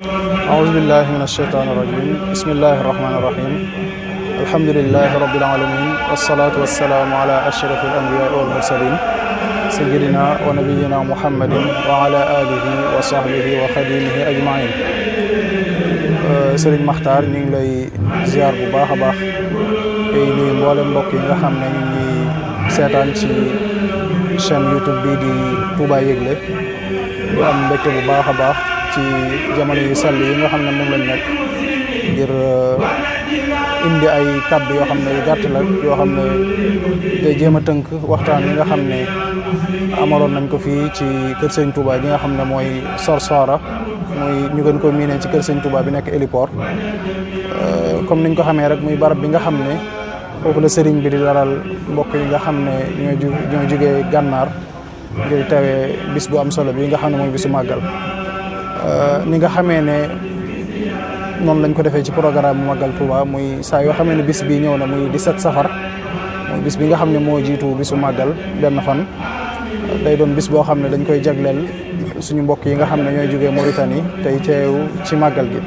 أعوذ بالله من الشيطان الرجيم بسم الله الرحمن الرحيم الحمد لله رب العالمين والصلاة والسلام على أشرف الأنبياء والمرسلين سيدنا ونبينا محمد وعلى آله وصحبه وخديمه أجمعين Serigne Makhtar ñu ngi lay ziar bu baax a baax tey nuyu mboolem mbokk yi nga xam ne ñu ngi seetaan ci chaîne YouTube bi di Touba Yegle di am mbégte bu baax a baax ci jamono yu sell yi nga xam ne moom lañ nekk ngir indi ay kàddu yoo xam ne yu gàtt la yoo xam ne day jéem a tënk waxtaan yi nga xam ne amaloon nañ ko fii ci kër Sëñ Touba gi nga xam ne mooy Sorsora muy ñu gën ko miinee ci kër Sëñ Touba bi nekk héliport comme niñ ko xamee rek muy barab bi nga xam ne foofu la sëriñ bi di dalal mbokk yi nga xam ne ñoo jugee gànnaar ngir tawee bis bu am solo bi nga xam ne mooy bisu màggal ni nga xamee ne noonu lañ ko defee ci programme màggal Touba muy saa yoo xamee ne bis bi ñëw na muy 17 safar muy bis bi nga xam ne moo jiitu bisu màggal benn fan day doon bis boo xam ne dañ koy jagleel suñu mbokk yi nga xam ne ñooy jógee Mauritanie tey teew ci màggal gi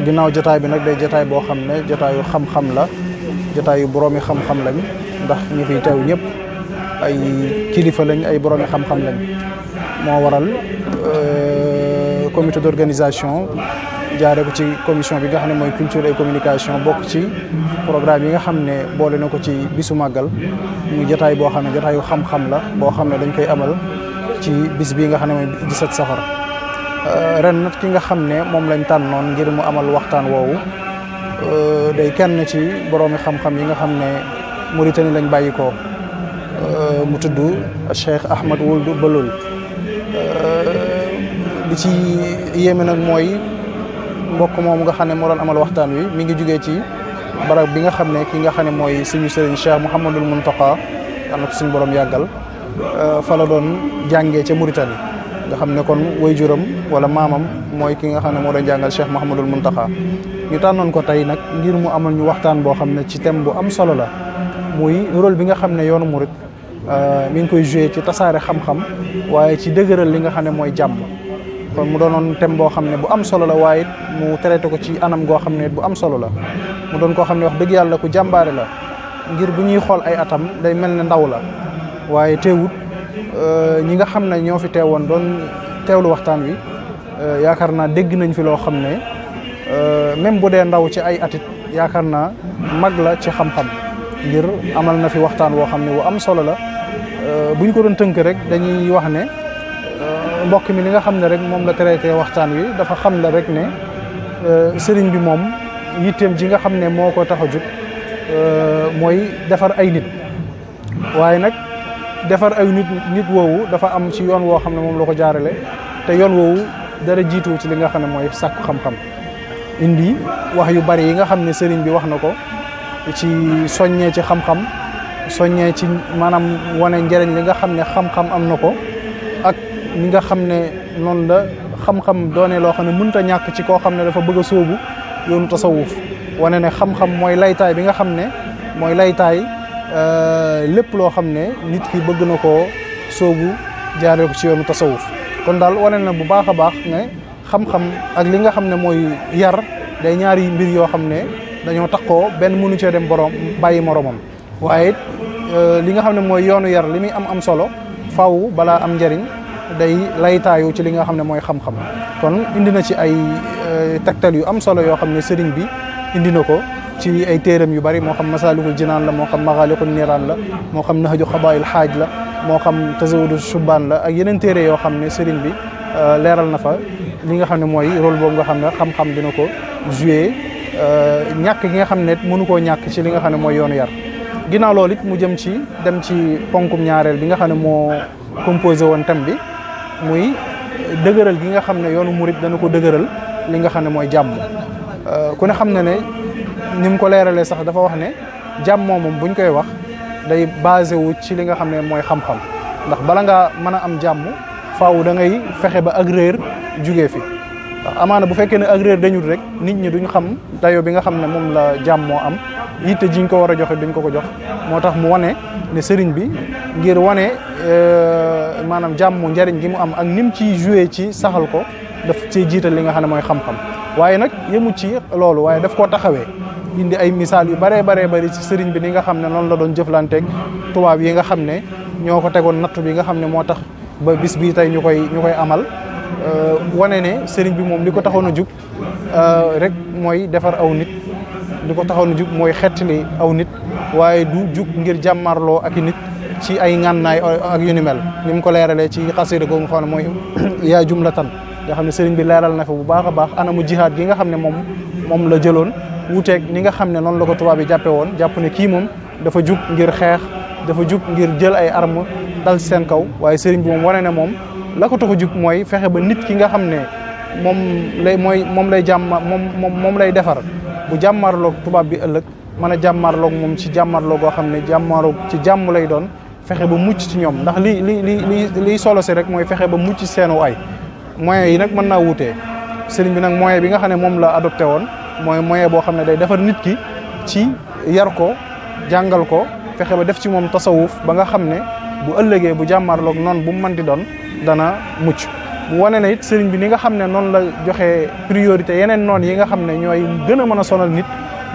ginnaaw jotaay bi nag day jotaay boo xam ne jotaayu xam-xam la jotaayu boroomi xam-xam lañ ndax ñi fiy teew ñëpp ay kilifa lañ ay boroomi xam-xam lañ moo waral comité d'organisation jaare ko ci commission bi nga xam ne mooy culture et communication bokk ci programme yi nga xam ne boole na ko ci bisu màggal muy jotaay boo xam ne jotaayu xam-xam la boo xam ne dañ koy amal ci bis bii nga xam ne mooy 17 safar ren nag ki nga xam ne moom lañ tànnoon ngir mu amal waxtaan woowu day kenn ci boroomi xam-xam yi nga xam ne Mauritanie lañ bàyyi ko mu tudd Cheikh Ahmad Wuld Baloul li ci yéeme nag mooy mbokk moom nga xam ne moo doon amal waxtaan wi mi ngi jugee ci barab bi nga xam ne ki nga xam ne mooy suñu sëriñ Cheikh Mouhamadul Mountakha yal na ko suñu borom yàggal fa la doon jàngee ca Mauritanie nga xam ne kon waajuram wala maamam mooy ki nga xam ne moo doon jàngal Cheikh Mouhamadul Mountakha ñu tànnoon ko tey nag ngir mu amal ñu waxtaan boo xam ne ci thème bu am solo la muy rôle bi nga xam ne yoonu murit mi ngi koy joué ci tasaare xam-xam waaye ci dëgëral li nga xam ne mooy jàmm kon mu doonoon thème boo xam ne bu am solo la waaye it mu traité ko ci anam goo xam ne bu am solo la mu doon koo xam ne wax dëgg yàlla ku jàmbaare la ngir bu ñuy xool ay atam day mel ne ndaw la waaye teewut ñi nga xam ne ñoo fi teewoon doon teewlu waxtaan wi yaakaar naa dégg nañ fi loo xam ne même bu dee ndaw ci ay atit yaakaar naa mag la ci xam-xam ngir amal na fi waxtaan woo xam ne wu am solo la bu ñu ko doon tënk rek dañuy wax ne mbokk mi li nga xam ne rek moom la traité waxtaan wi dafa xam la rek ne sëriñ bi moom yitteem ji nga xam ne moo ko tax a jóg mooy defar ay nit waaye nag defar ay nit woowu dafa am ci yoon woo xam ne moom la ko jaarale te yoon woowu dara jiitu ci li nga xam ne mooy sàkku xam-xam indi wax yu bari yi nga xam ne sëriñ bi wax na ko ci soññee ci xam-xam soññee ci maanaam wane njëriñ li nga xam ne xam-xam am na ko ak li nga xam ne noonu la xam-xam doone loo xam ne mënut a ñàkk ci koo xam ne dafa bëgg a sóobu yoonu tasawuf wane ne xam-xam mooy laytaay bi nga xam ne mooy laytaay lépp loo xam ne nit ki bëgg na koo sóobu jaaree ko ci yoonu tasawuf kon daal wane na bu baax a baax ne xam-xam ak li nga xam ne mooy yar day ñaari mbir yoo xam ne dañoo takkoo benn mënu cee dem borom bàyyi moromam waaye it li nga xam ne mooy yoonu yar li muy am solo faw balaa am njëriñ day laytaayu ci li nga xam ne mooy xam-xam kon indi na ci ay tegtal yu am solo yoo xam ne sëriñ bi indi na ko ci ay téeram yu bari moo xam Masaalikul Jinaan la moo xam Maxaalikul Niiraan la moo xam Nahju Xabaa'il Xaaj la moo xam Tazawudu Shubaan la ak yeneen téere yoo xam ne sëriñ bi leeral na fa li nga xam ne mooy rôle boobu nga xam ne xam-xam dina ko joué ñàkk gi nga xam ne mënu koo ñàkk ci li nga xam ne mooy yoonu yar ginnaaw loolu it mu jëm ci dem ci ponkum ñaareel bi nga xam ne moo composé woon thème bi muy dëgëral gi nga xam ne yoonu murit dana ko dëgëral li nga xam ne mooy jàmm ku ne xam na ne ni mu ko leeralee sax dafa wax ne jàmm moom buñ koy wax day basé wu ci li nga xam ne mooy xam-xam ndax bala ngaa mën a am jàmm faaw da ngay fexe ba ak réer jugee fi ndax amaana bu fekkee ne ak réer dañul rek nit ñi duñ xam dayo bi nga xam ne moom la jàmm moo am yitte jiñ ko war a joxe duñ ko ko jox moo tax mu wane ne sëriñ bi ngir wane maanaam jàmm njariñ gi mu am ak nim ci joué ci saxal ko daf cee jiital li nga xam ne mooy xam-xam waaye nag yëmu ci loolu waaye daf koo taxawee indi ay misaal yu baree bari ci sëriñ bi ni nga xam ne noonu la doon jëflanteeg tubaab yi nga xam ne ñoo ko tegoon nattu bi nga xam ne moo tax ba bis bii tey ñu koy amal wane ne sëriñ bi moom li ko taxoon a jug rek mooy defar aw nit li ko taxoon a jug mooy xettali aw nit waaye du jug ngir jàmmarloo ak i nit ci ay ngànnaay ak yu ni mel ni mu ko leeralee ci xasida googu nga xam ne mooy yaa jumlatan nga xam ne sëriñ bi leeral na fa bu baax a baax anamu jihaad gi nga xam ne moom la jëloon wuuteeg ni nga xam ne noonu la ko tubaab yi jàppe woon jàpp ne kii moom dafa jug ngir xeex dafa jug ngir jël ay arme dal ci seen kaw waaye sëriñ bi moom wane ne moom la ko tax a jug mooy fexe ba nit ki nga xam ne moom lay defar bu jàmmarloog tubaab bi ëllëg mën a jàmmarloog moom ci jàmmarloog goo xam ne jàmmarloog ci jàmm lay doon fexe ba mucc ci ñoom ndax li solo si rek mooy fexe ba mucc ci seenu ay moyens yi nag mën naa wuutee sëriñ bi nag moyen bi nga xam ne moom la adopté woon mooy moyen boo xam ne day defar nit ki ci yar ko jàngal ko fexe ba def ci moom tasawuf ba nga xam ne bu ëllëgee bu jàmmarloog noonu bu mu mën di doon dana mucc bu wane na it sëriñ bi ni nga xam ne noonu la joxe priorité yeneen noon yi nga xam ne ñooy gën a mën a sonal nit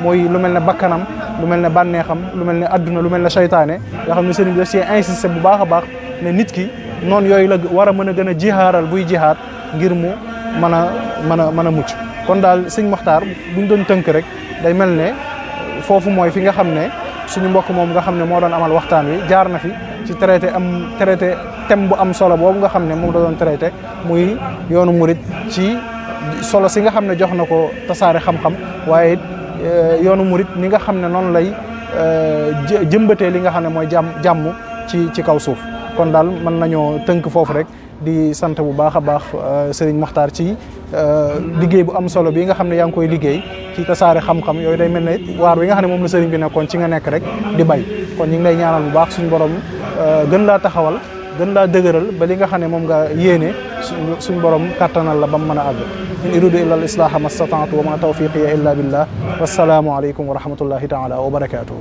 mooy lu mel ne bakkanam lu mel ne bànneexam lu mel ne adduna lu mel ne seytaane nga xam ne sëriñ bi daf ci insisté bu baax a baax ne nit ki noonu yooyu la war a mën a gën a jihaaral buy jihaad ngir mu mën a mucc kon daal sëñ Moxtaar buñ doon tënk rek day mel ne foofu mooy fi nga xam ne suñu mbokk moom nga xam ne moo doon amal waxtaan wi jaar na fi ci traité thème bu am solo boobu nga xam ne moom la doon traité muy yoonu murit ci solo si nga xam ne jox na ko tasaare xam-xam waaye it yoonu murit ni nga xam ne noonu lay jëmbatee li nga xam ne mooy jàmm ci kaw suuf kon daal mën nañoo tënk foofu rek di sant bu baax a baax Serigne Mokhtar ci liggéey bu am solo bi nga xam ne yaa ngi koy liggéey ci tasaare xam-xam yooyu day mel ne waar wi nga xam ne moom la Serigne bi nekkoon ci nga nekk rek di bay kon ñu ngi lay ñaanal bu baax suñu borom gën laa taxawal gën laa dëgëral ba li nga xam ne moom nga yéene suñu borom kattanal la ba mu mën a àgg in uridu illa al islaha ma stata'tu wa ma tawfiqiya illa billah wassalaamu aleykum wa rahmatullahi taala wa barakatuhu